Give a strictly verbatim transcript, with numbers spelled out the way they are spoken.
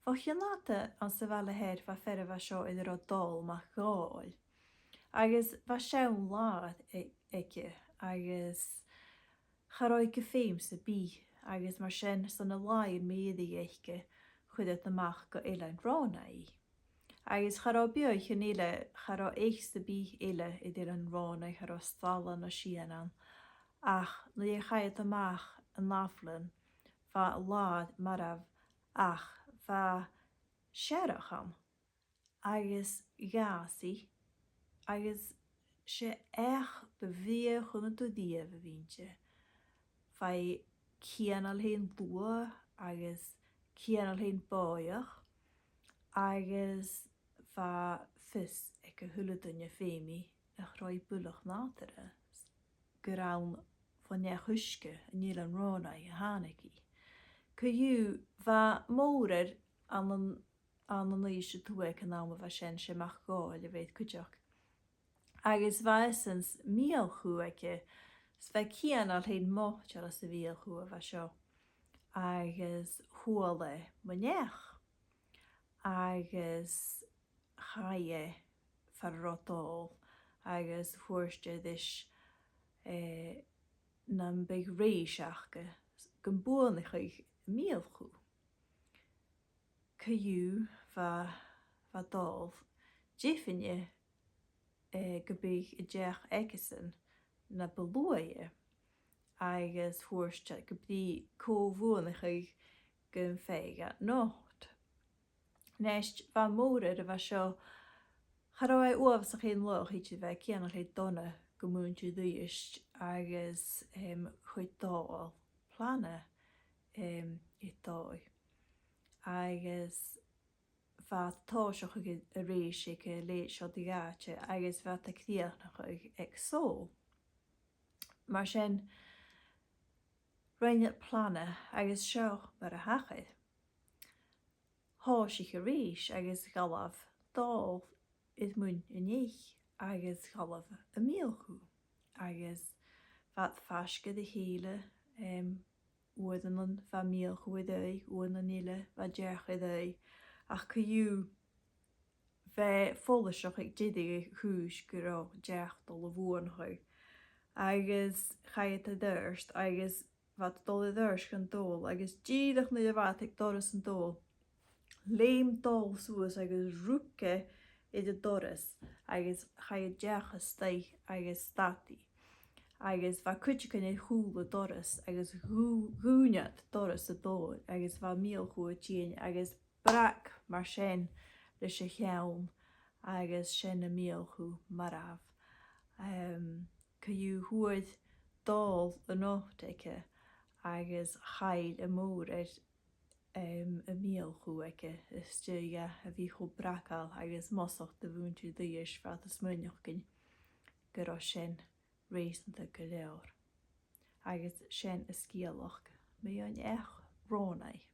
Bho chionn fhada anns a' bhaile fhèir bha fear a bha seo air an robh Dòmhnall MacDhùghaill, agus bha seann làthair aige, agus cha robh i gu feum sam bith, agus mar sin, son an làthair mu dheireadh aice, chuir iad a-mach gu Eilean Rònaigh i. Agus cha robh beathaichean eile, cha robh each sam bith eile air Eilean Rònaigh, cha robh stàlan no sìon ann, ach nuair a chaidh iad a-mach an ath-bhliadhna, bha an làthair marbh, ach bha searrach ann, agus dh'fhàs i, agus 's e each bu bhrèagha chun an do-dhèanamh a bh' innte. Bha i cianail fhèin luath agus cianail fhèin bòidheach, agus bha fios aig a h-uile duine feumaidh nach robh i buileach nàdarra, gur ann bhon each-uisge an Eilean Rònaigh a thàinig i. Co-dhiù, bha mòrar ann an, ann an Uibhist a Tuath aig an àm a bha sin, 's e MacDhùghaill a bh' air cuideachd. Agus bha esan 's mìolchù aige, 's bha e cianail fhèin moiteil às a' mhìolchù a bha seo. Agus chuala e mun each. Agus chaidh e far an robh Dòmhnall agus thuirt e ris, eh, nam biodh rèis aca gum buanaicheadh am mìolchù. Co-dhiù, bha, bha Dòmhnall deimhinne, eh, gum biodh an t-each aigesan na bu luaithe, agus thuirt e gum biodh i co-bhuanaichte gum faigheadh e not. Nis, bha mòrar a bha seo, cha robh e uabhasach fhèin laghach idir, bha e cianail fhèin dona gu muinntir Uibhist, agus, em, chuir Dòmhnall plana, em, air dòigh. Agus bha iad a' tòiseachadh a' rèis aig a' leth seo de dh'àite agus bha iad a' crìochnachadh aig Sabhal. Mar sin, rinn iad plana agus seo mar a thachair. Thòisich a' rèis agus dh'fhalbh Dòmhnall air muin an eich agus dh'fhalbh am mìolchù. Agus bha iad faisg air a chèile, em, uaireannan bha am mìolchù air aghaidh, uaireannan eile bha an t-each air aghaidh, ach co-dhiù bha e follaiseach aig deireadh a' chùis gun robh an t-each a' dol a bhuanachadh. Agus chaidh iad air adhart, agus bha iad a' dol air adhart dhan t-sabhal, agus dìreach nuair a bha iad aig doras an t-sabhail, leum Dòmhnall suas agus rug e air an doras, agus chaidh an t-each a-staigh agus stad i. Agus bha cuideigin air cùl an dorais, agus dhù-, dhùin iad doras an t-sabhail, agus bha am mìolchù a' tighinn, agus bhrag mar sin leis a' cheann, agus sin am mìolchù marbh. Em, co-dhiù, fhuair Dòmhnall an not aige, agus chaill am mòrar, em, am mìolchù aige, às dèidh dha a bhith cho bragail agus mosach do mhuinntir Uibhist, bha iad a' smaoineachadh gun robh sin reusanta gu leòr. Agus sin an sgeulachd mu dheidhinn each Rònaigh.